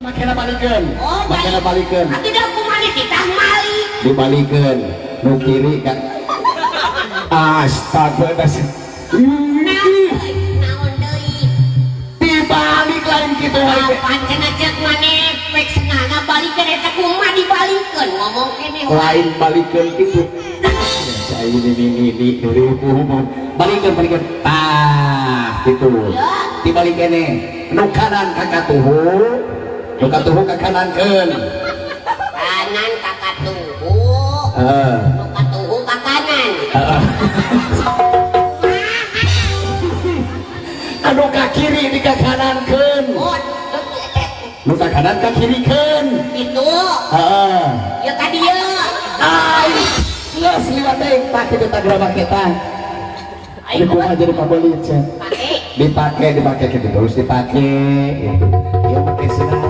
Makena balikeun. Oh, Makena balikeun. Atuh da kumaha titah malik. Dibalikeun. Nu kiri ka. Astaga. Naon deui? Dibalik lain kitu wae. Kapan cenah ceuk maneh pek senana balikeun eta kumaha dibalikeun ngomong keneh wae. Lain balikeun kitu. Saya ini balikeun balikeun. Tah kitu. Dibalik keneh. Nu kanan ka katuhu. Nu katuhu ka kanankeun. Kanan ka katuhu. Heeh. Nu katuhu ka kanan. Heeh. Anu ka kiri di ka kanankeun. Oh, Nu ka kanan ka kirikeun. itu. Heeh. Ya ka dieu. Ai, geus liwat deui tah kitu tah gerobak eta. Ayo Di kumaha jadi pabelit cenah. Pake. Dipake, dipake gitu terus dipake gitu. Ieu make senang.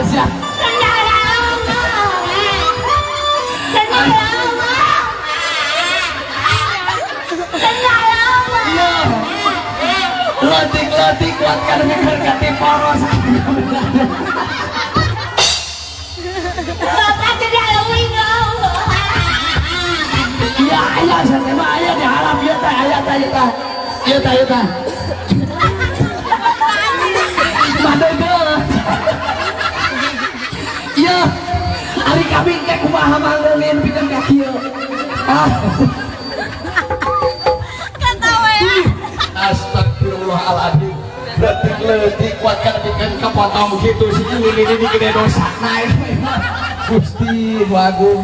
Sia. Letik-letik kuatkan mikir kati poros. Iya, aya sia mah aya di harap ieu teh aya teh ieu teh. Ieu teh ieu teh. Madegel. Iya. Ari kami teh kumaha manggungin pikeun ka kieu. Ah. Astagfirullahaladzim. Letik-letik kuatkan pikeun kepotong gitu sih ini gede dosa. Nah, ini Gusti Nu Agung.